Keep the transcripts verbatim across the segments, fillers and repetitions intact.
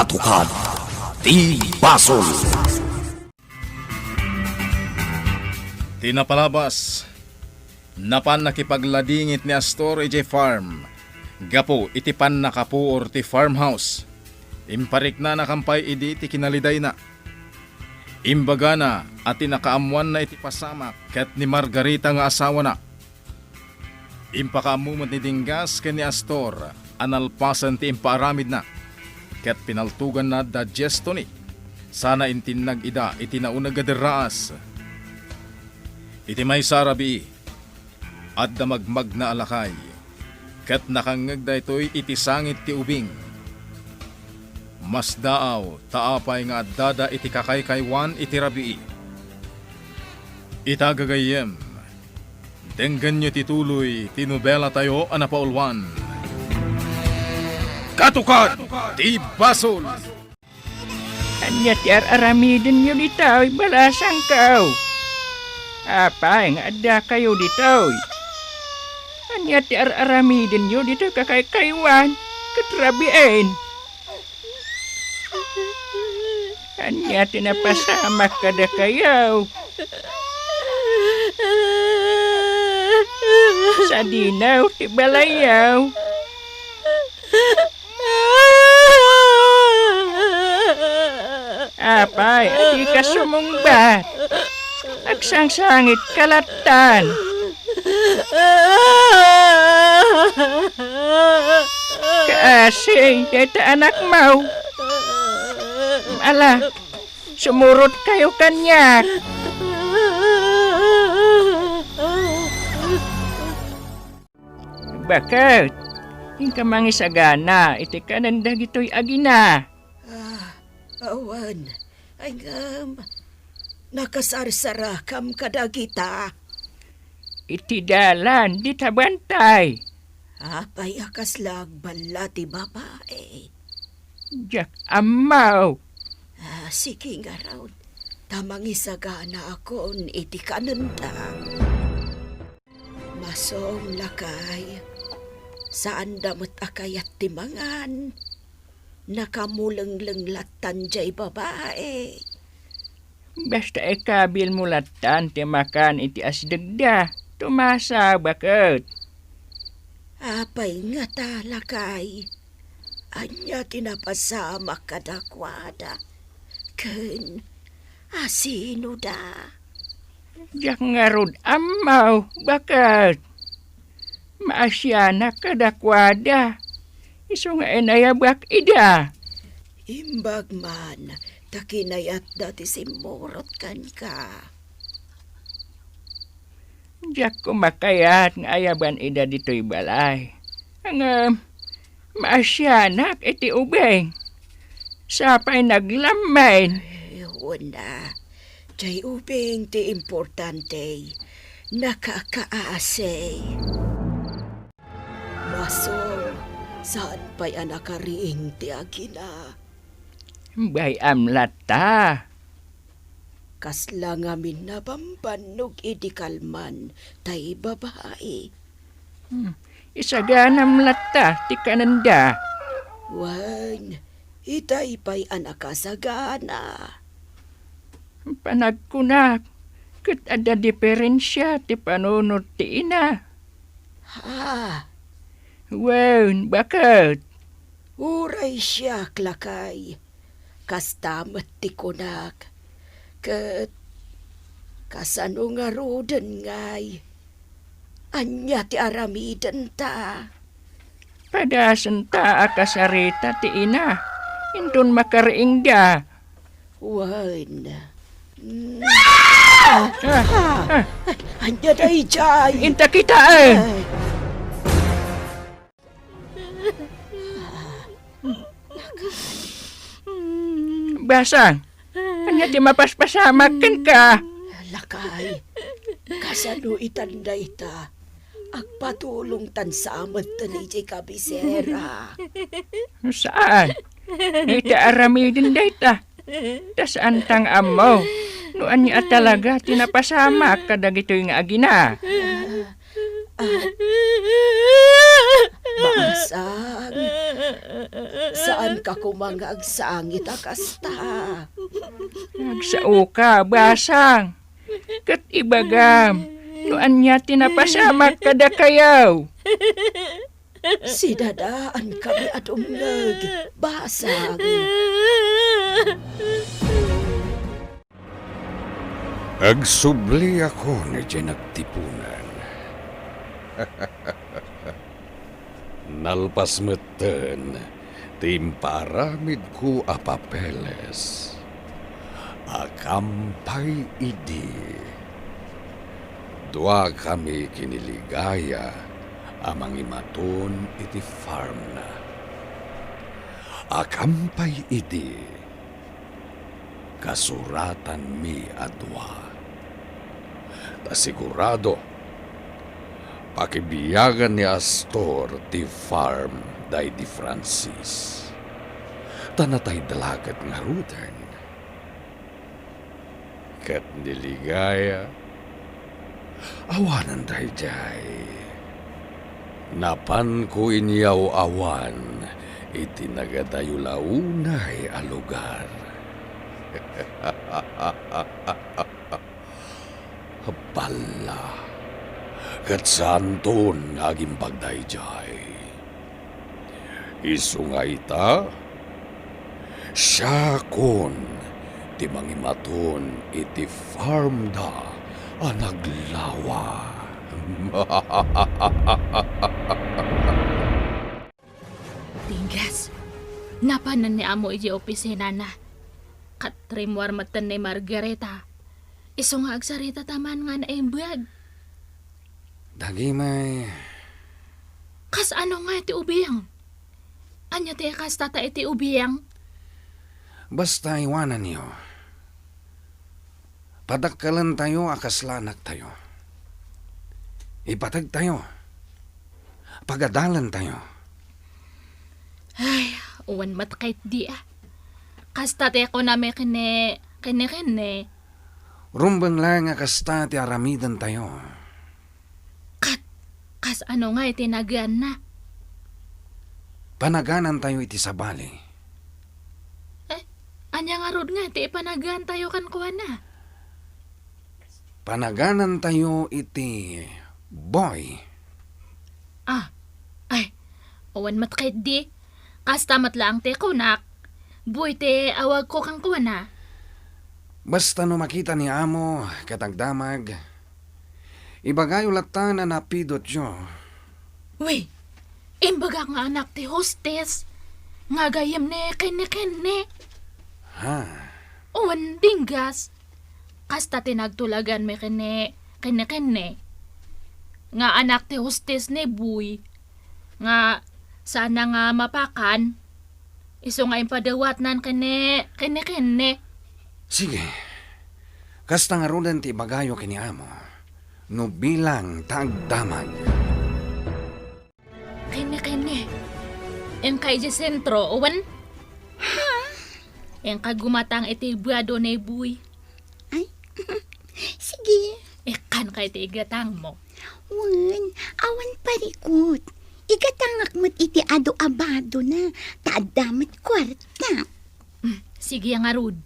Tukad ti basol. Ti napalabas, napan nakipagladingit ni Astor idiay farm gapu iti pannakapuor ti farmhouse. Impariknana kampay idi ti kinalidayna. Imbagana a ti nakaammoanna iti pasamak ket ni Margarita nga asawana. Impakaammo met ni Dingas ken ni Astor a nalpasen ti impaaramidna, ket pinaltoganna da Jess Tony sana intinnag ida iti nauneg a derraas. Iti maysa a rabii, adda magmagna a lakay, ket nakangngeg daytoy iti sangit ti ubing. Masdaaw ta apay nga addada iti kakaykaywan iti rabii. Ita gagayyem, denggenyo ti tuloy ti nobelatayo a napauluan, Katukad ti Basol. Ania ti ar-aramidenyo ditoy, balasangko? Apay nga addakayo ditoy? Ania ti ar-aramidenyo ditoy kakaykaywan ket rabiin? Ania ti napasamak kadakayo? Sadino ti balayyo? Apay, adika sumungbat. Agsangsangitka lattan. Kaasi, dayta anakmo. Ala, sumurotkayo kaniak. Baket, inka mangisagana iti kanen dagitoy agina. Ah, awan. Ay, ngem, nakasarsarakam kadagita. Iti dalan, dita bantay. Apay a kasla agballa ti babai? Diak ammo. Ah, sige ngarud, ta mangisaganaakon iti kanenta. Masong, lakay, saanda met a kayat ti mangan. Nakamulengleng lattan jay babai. Basta ikabilmo lattan ti makan iti asdegda, Tomasa, baket. Apay ngata, lakay? Ania ti napasamak kadakuada? Ken asinoda? Diak ngarud ammo, baket. Maasianak kadakuada, isu nga inayabak ida. Imbag man ta kinayatda ti simmurot kenka. Diak koma kayat nga ayaban ida ditoy balay. Ngem, maasianak iti ubing. Sapay naglammen. Ay, wen a. Jay ubing ti importante. Nakakaasi. Masong, saan pay a nakariing ti agina? Bay-am latta. Kasla ngamin a bambannog idi kalman tay babai. Hmm, isaganam latta ti kanenda. Wen, itay pay a nakasagana. Panagkunak, ket adda diferensia ti panunot ti ina. Ha? Wen, baket? Uray siak, lakay, kasta met ti kunak. Ket kasano ngaruden ngay? Ania ti aramidenta? Padasenta a kasarita ti ina, inton makariingda. Wen. Mm. Ah, ah, ah. Ania daydiay? Inta kitaen. Ay. Basang, ania ti mapaspasamak kenka? Lakay, kasano itan dayta? Agpatulongtan sa met idiay kabisera. Saan? Ita aramiden dayta. Ta saantang ammo no ania a talaga ti napasamak kadagitoy nga agina. Ah, ah. Basang, saanka koma nga agsangit a kasta. Agsaoka, Basang. Ket ibagam, no ania ti napasamak kadakayo. Sidadaankami a dumngeg, Basang. Agsubliakon idiay nagtipunan. Nalpas metten ti impaaramidko a papeles. Akampay idi, duakami ken ni Ligaya a mangimaton iti farmna. Akampay idi, kasuratanmi a dua. Ta sigurado, pakibiagan ni Astor ti farm daydi Francis. Ta natay da la ket ngaruden. Ket ni Ligaya, awanen daydiay. Napanko inyaw-awan iti nagadayo la unay a lugar. Balla, ket saanton nga agimbag daydiay. Isu nga ita, siakon ti mangimaton iti farmda a naglawa. Dinggas, napanen ni amo idiay opisinana. Ket rimmuar metten ni Margarita. Isu nga agsarita ta man nga naimbag. Dagimay. Kasano nga iti ubing? Ania ti kasta ta iti ubing? Basta iwananyo. Padakkelentayo a kasla anaktayo. Ipategtayo. Pagadalentayo. Ay, awan met ketdi a. Kasta ti kunami ken ni, ken ni, ken ni. Rumbeng laeng a kasta ti aramidentayo. Ket, kasano nga iti naganna? Panaganantayo iti sabali. Eh, ania ngarud nga iti ipanagantayo kenkuana? Panaganantayo iti Boy. Ah, ay, awan met ketdi. Kasta met laeng ti kunak. Boy ti awagko kenkuana. Basta no makita ni amo ket agdamag, ibagayo latta a napidotyo. Wi, imbagak nga anak ti hostes nga gayyem ni Kenny Kenny. Ha? Wen, Dinggas. Kasta ti nagtulaganmi ken ni, ken ni, ken ni, nga anak ti hostes ni Boy, nga saanna nga mapakan, isu nga impadawatnan ken ni, ken ni, ken ni. Sige. Kasta ngaruden ti ibagayo ken ni amo, no bilang ta agdamag. Kenni, kenni. Inka idiay sentro, wen? Ha? Inka gumatang iti bado ni Boy. Ay, sige. Ikkanka iti igatangmo. Wen, awan parikut. Igatangak met iti adu a badona, ta adda met kuarta. Mm, sige ngarud.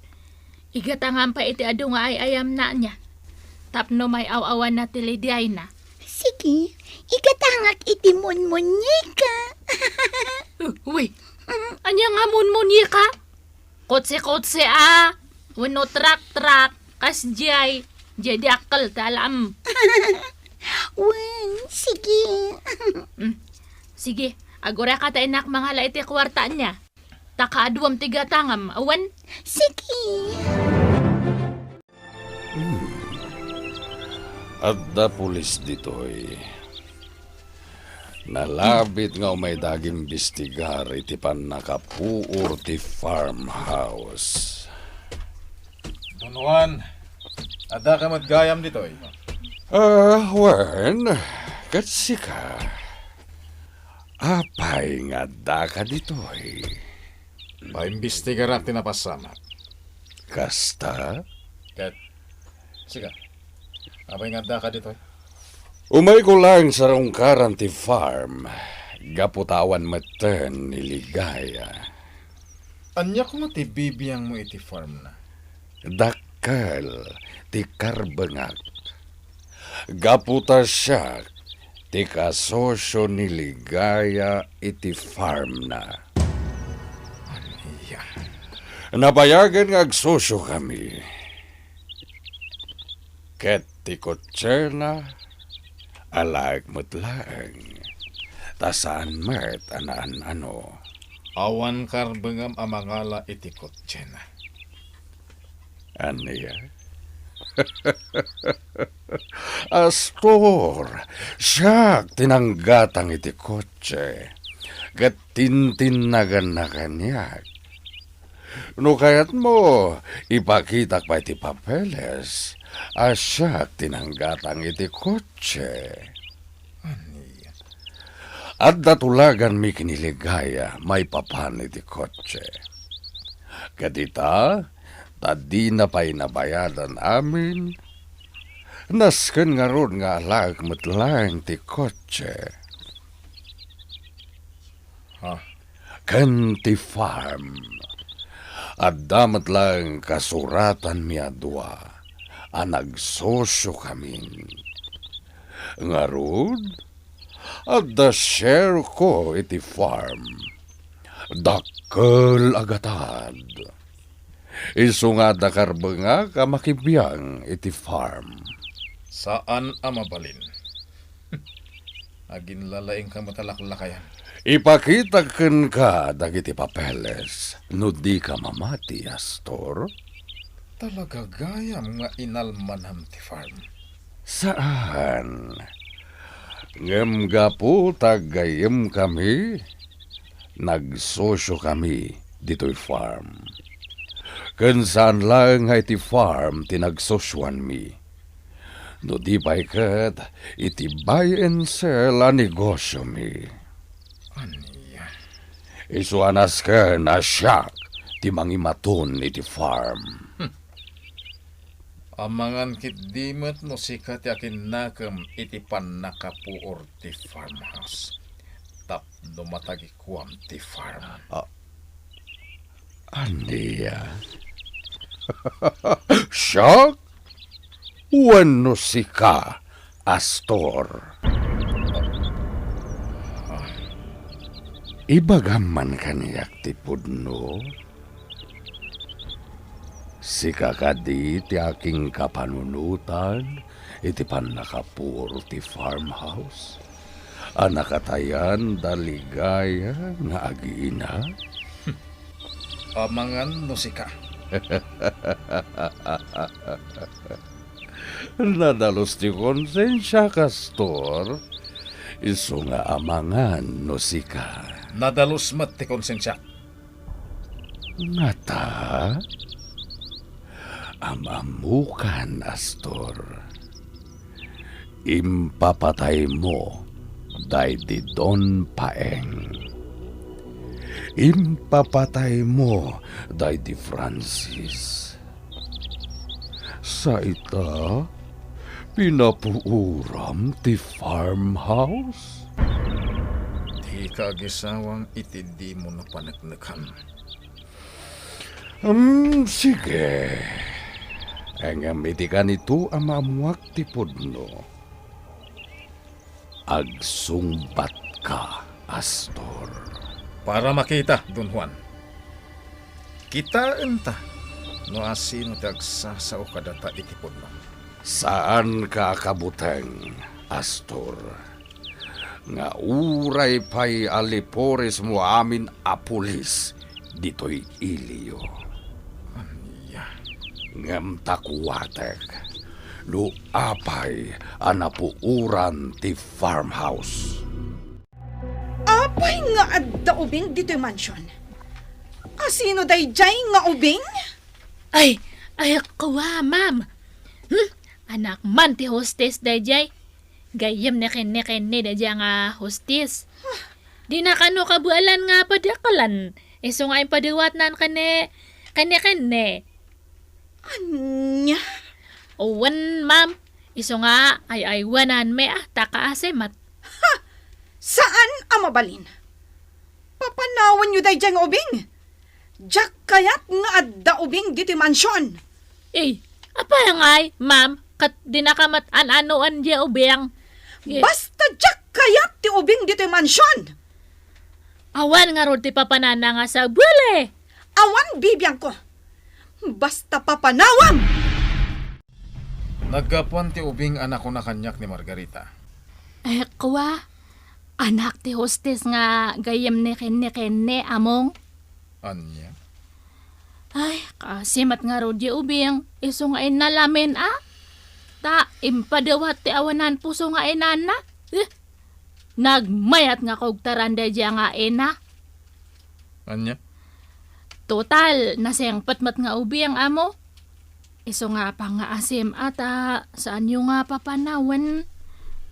Igatangam pay iti adu nga ay-ayamna ania. Tapno may aw-awanna ti lidiayna. Sige, igatangak iti munmunyika. Uh, uy, ania nga munmunyika? Kotse-kotse a, wenno trak-trak, kasdiay, diay dakkel ti alam. Wen, sige. Mm, sige, agureka ta innak mangala iti kuarta ania. Ta kaaduam ti gatangam, awan? Sige. Hmm. Adda pulis ditoy. Nalabit nga umayda agimbestigar iti pannakapuor ti farmhouse. Don Juan, addaka met gayam ditoy? Ah, wen, ket sika. Apay nga addaka ditoy? Paimbestigarak ti napasamak. Kasta? Ket, sika, apay nga addaka ditoy? Umayko laeng sarungkaran ti farm. Gapu ta awan metten ni Ligaya. Ania koma ti bibiangmo iti farmna? Dakkel ti karbengak. Gapu ta siak ti kasosio ni Ligaya iti farmna. Ania? Nabayagen nga agsosiokami. Ket ti kotsena, alaek met laeng, ta saan met a naan-ano. Awan karbengam a mangala iti kotsena. Ania? Astor, siak ti nanggatang iti kotse, ket tintinnaganna kaniak. No kayatmo, ipakitak pay ti papeles a siak ti nanggatang iti kotse. Ania? Adda tulaganmi ken ni Ligaya maipapan iti kotse. Ket ita, ta dina pay nabayadan amin, nasken ngarud nga alaek met laeng ti kotse. Ha? Ken ti farm. Adda met laeng kasuratanmi a dua a nagsosiokamin. Ngarud, adda shareko iti farm. Dakkel a gatad. Isu nga adda karbengak a makibiang iti farm. Saan a mabalin. Aginlalaingka met a laklakayan. Ipakitak kenka dagiti papeles no dika mamati, Astor. Talaga gayam nga inalmanam ti farm? Saan. Ngem gapu ta aggayyemkami, nagsosiokami ditoy farm. Ken saan laeng nga iti farm ti nagsosioanmi. No di pay ket iti buy and sell a negosiomi. Ania? Isu a nasken a siak ti mangimaton iti farm. Hmm. Amangan ketdi met no sika ti akinnakem iti pannakapuor ti farmhouse tapno matagikuam ti farm. Ah, ania? Siak? Wenno sika, Astor? Ibagam man kaniak ti pudno. Sika kadi ti akingkapanunotan iti pannakapuor ti farmhouse a nakatayan da Ligaya nga agiina? Amangan no sika. Nadalus ti konsensiak, Astor. Isu nga amangan no sika. Nadalus met ti konsensiak. Ngata? Am-ammokan, Astor. Impapataymo daydi Don Paeng. Impapataymo daydi Francis. Sa ita, pinapuoram ti farmhouse? Dika agisawang iti dimo napaneknekan. Hmm, sige. Ngem iti kanito a maammuak ti pudno. Agsungbatka, Astor. Para makita, Don Juan. Kitaenta no asino ti agsasao kadata iti pudno. Saanka a kabuteng, Astor, nga uray pay alipurismo amin a pulis ditoy iliyo. Ania? Ngem ta kuatek no apay a napuoran ti farmhouse. Apay nga adda ubing ditoy mansion? Asino daydiay nga ubing? Ay, ay, kua, ma'am. Hmm? Anak man ti hostess daydiay. Gayyem ne ken ne ken ne daydiay nga hostess. Dina kano kabualan nga padakelan. Isu nga impadawatnan ken ne, ken ne, ken ne. Ania? Wen, ma'am. Isu nga ay-aywananmi a ta kaasimet. Ha! Saan a mabalin. Papanawanyo daydiay nga ubing. Diak kayat nga adda ubing ditoy mansion. Eh, apay ngay, ma'am, ket dinaka met an-anoen diay ubing. Eh. Basta diak kayat ti ubing ditoy mansion. Awan ngarud ti papanana nga sabali. Awan bibiangko. Basta papanawam! Naggapuan ti ubing a nakuna kaniak ni Margarita. Eh, kua, anak ti hostes nga gayyem ni Kenny Kenny, Among. Ania? Ay, kaasi met ngarud diay ubing, isu nga inna lamin, a? Ta, impadawat ti awanan puso nga inana. Eh, nagmayat nga kugtaran daydiay nga ina. Ania? Total, nasengpet met nga ubing, Amo. Isu nga pangngaasim a ta, saanyo nga papanawen.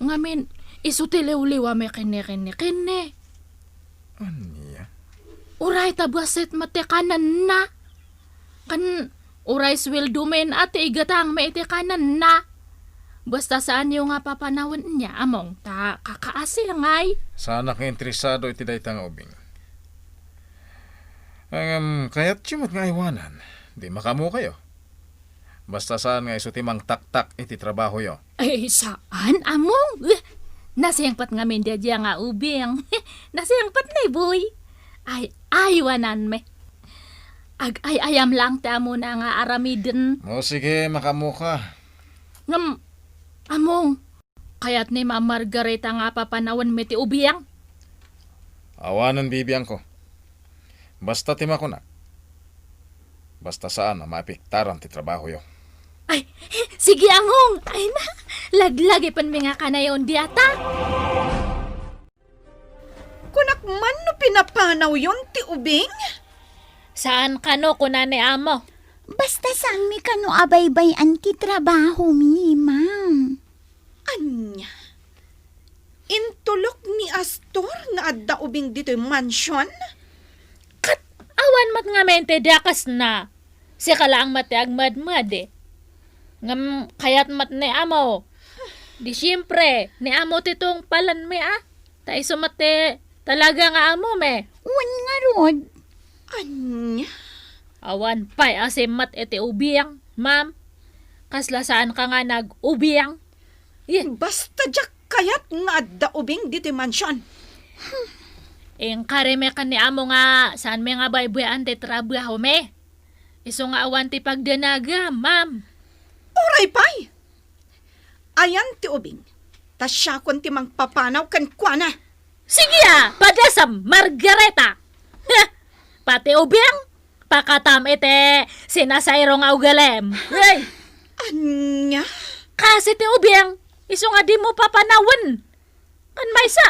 Ngamin, isu ti liwliwa mi kenni, kenni, kenni. Ania? Uray ta bassit met ti kanenna. Ken uray sueldo men a ti igatang mi iti kanenna. Basta saanyo nga papanawen nia, Among, ta kakaasi ngay. Saanak nga interesado iti dayta nga ubing. Ngem, kayatyo met nga aywanan, di makaammokayo. Basta saan nga isu ti mangtaktak iti trabahoyo. Ay, saan, Among? Eh, nasengpet ngamin daydiay nga ubing. Nasengpet ni, boy. Ay, aywanan mi. Ag-ay-ayam lang ti amona nga aramiden. O, sige, makaammoka. Ngem, Among, kayat ni Ma'am Margarita nga papanawen mi ti ubing? Awanen bibiangko. Basta ti makuna. Basta saan a maapektaran ti trabahoyo. Ay, sige, Among. Ay na, laglagipen mi nga kanayon diata. Kunak man no pinapanawyon ti ubing? Saan kano, kuna ni Amo. Basta saan mi kano a baybay-an ti trabaho mi, ma'am. Ania? Intulok ni Astor nga adda ubing ditoy mansion? Ket awan met ngamin ti dakesna. Sika laeng met ti agmadmadi. Ngem kayat met ni Amo. Di siempre, ni Amo ti tungpalenmi a. Ta isu met ti talaga nga ammomi. Wen ngarud. Ania? Awan pay asim met iti ubing, ma'am. Kasla saan ka nga nag-ubing? Ye. Basta diak kayat nga adda ubing ditoy mansion. Inkarimi ken ni Amo nga saanmi nga baybay-an ti trabahomi. Isu nga awan ti pagdanagam, ma'am. Uray pay! Ayan ti ubing, ta siakon ti mangpapanaw kenkuana. Sige a, padasam, Margarita! Heh! Pati ubing, pakatam iti sinasayro nga ugalim. Ay! Ania? Kasi ti ubing, isu nga dimo papanawen. Kan maysa,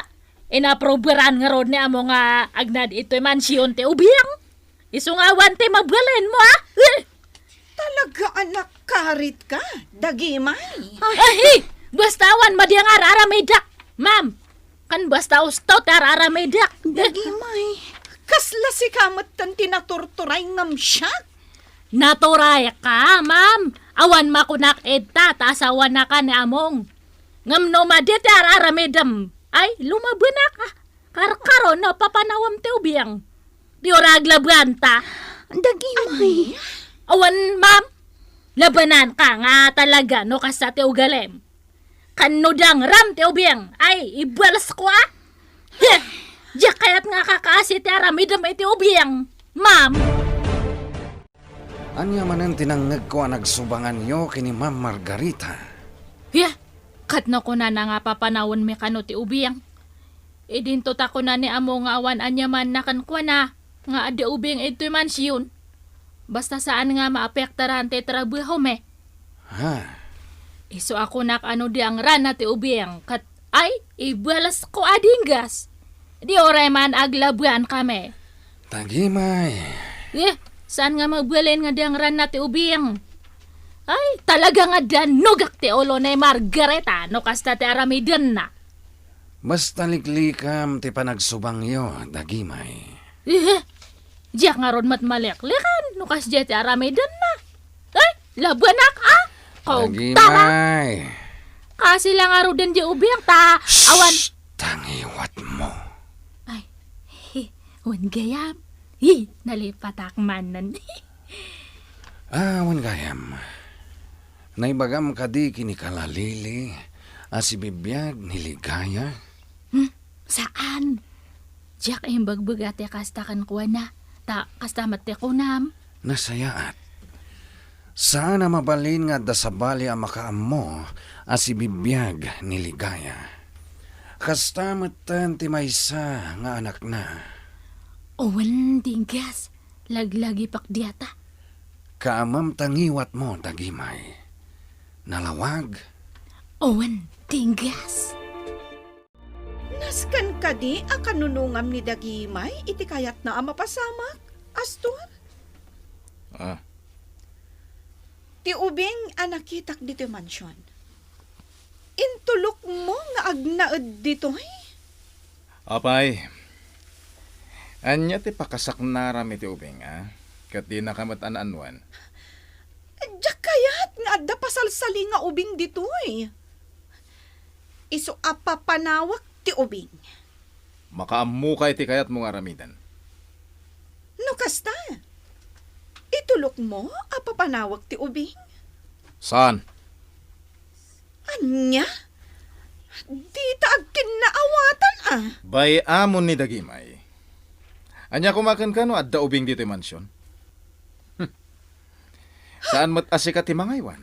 inaproberan ngarud ni Amo nga agna ditoy mansion ti ubing. Isu nga awan ti mabalinmo, a? Eh! Talaga a nakaritka, Dagimay. Ay, basta awan madi nga ar-aramidak, ma'am. Kan basta usto ti ar-aramidak. Dagimay, kasla sika metten ti naturturay ngem siak? Naturay ka, ma'am. Awan makunak ita ta asawanaka ni Among. Ngem no madi ti ar-aramidem, ay, lumabenak, a. Karkaro no papanawem ti ubing. Di uray aglabuanta. Dagimay. Awan, ma'am. Labananka nga talaga no kasta ti ugalim. Kan no dangram ti ubing, ay, ibalesko, a. Heh! Diak kayat nga kakaasi ti aramidem iti ubing, ma'am. Ania manen ti nangngegko a nagsubanganyo ken ni Ma'am Margarita? Hiya, ket no kunana nga papanawenmi kano ti ubing. Idinto ta kuna ni Amo nga awan aniamanna kenkuana nga adda ubing idtoy mansion. Basta saan nga maapektaran ti trabahomi. Ha? Isu a kunak a no dangrana ti ubing, ket, ay, ibalesko a dinggas. Di uray man aglabuankami. Dagimay. Eh, saan nga mabalin nga dangrana ti ubing? Ay, talaga nga danugak ti ulo ni Margarita no kasta ti aramidenna. Basta liklikam ti panagsubangyo, Dagimay. Eh, diak ngarud met maliklikan no kasdiay ti aramidenna. Ay, labanak, a? Kagtara. Dagimay. Kasi la ngaruden diay ubing ta awan. Shh! Tangiwatmo. Wen gayam. Hi, nalipatak manen. Ah, wen gayam. Naibagam kadi ken ni Kala Lili a sibibiag ni Ligaya? Hmm, saan? Diak imbagbaga ti kasta kenkuana. Ta kasta met ti kunam. Nasayaat. Saan a mabalin nga adda sabali a makaammo a sibibiag ni Ligaya. Kasta metten ti maysa nga anakna. Wen, Dinggas, laglagipak diata. Kaamam ta ngiwatmo, Dagimay. Nalawag? Wen, Dinggas. Nasken kadi a kanunongam ni Dagimay iti kayatna a mapasamak, Astor? Ah. Ti ubing a nakitak ditoy mansion, intulokmo nga agnaed ditoy? Apay, ania ti pakasaknaram iti ubing, a? Ket dinaka met an-anuen? Diak kayat nga adda pasalsali nga ubing ditoy. Isu a papanawek ti ubing. Makaammoka iti kayatmo nga aramiden. No kasta, itulokmo a papanawek ti ubing? Saan? Ania? Dita agkinnaawatan, a? Bay-amon ni Dagimay. Ania koma kenka no adda ubing ditoy mansion? Hmm. Saan met a sika ti mangaywan?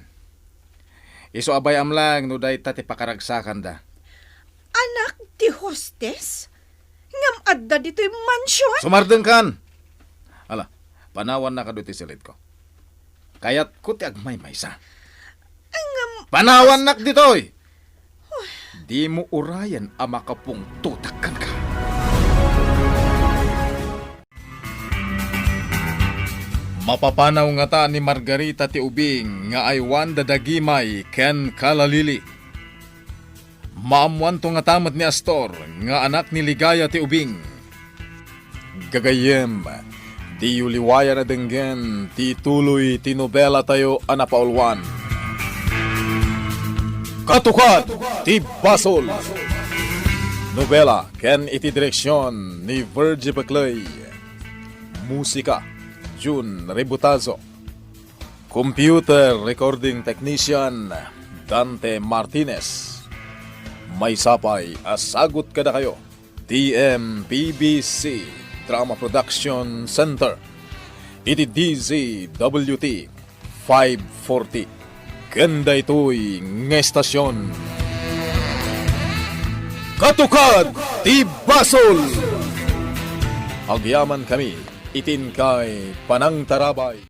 Isu a bay-am lang no dayta ti pakaragsakanda. Anak ti hostes? Ngem adda ditoy mansion? Sumardengkan! Ala, panawanna kadi ti silitko. Kayatko ti agmaymaysa. Ngem panawannak ditoy! Dimo urayen a makapungtotak kenka. Mapapanaw ngata ni Margarita ti ubing nga aywan da Dagimay ken Kala Lili? Maammoanto ngata met ni Astor nga anak ni Ligaya ti ubing? Gagayyem, diyo liwayan a denggen ti tuloy ti nobelatayo a napauluan, Katukad ti Basol. Nobela ken iti direksion ni Virgie Beclay. Musika, Jun Ributazo. Computer recording technician, Dante Martinez. Maysa pay a sagut kadakayo ti M P B C Drama Production Center iti D Z W T five forty. Ken daytoy nga estasion, Katukad ti Basol! Agyamankami iti inkay panangtarabay.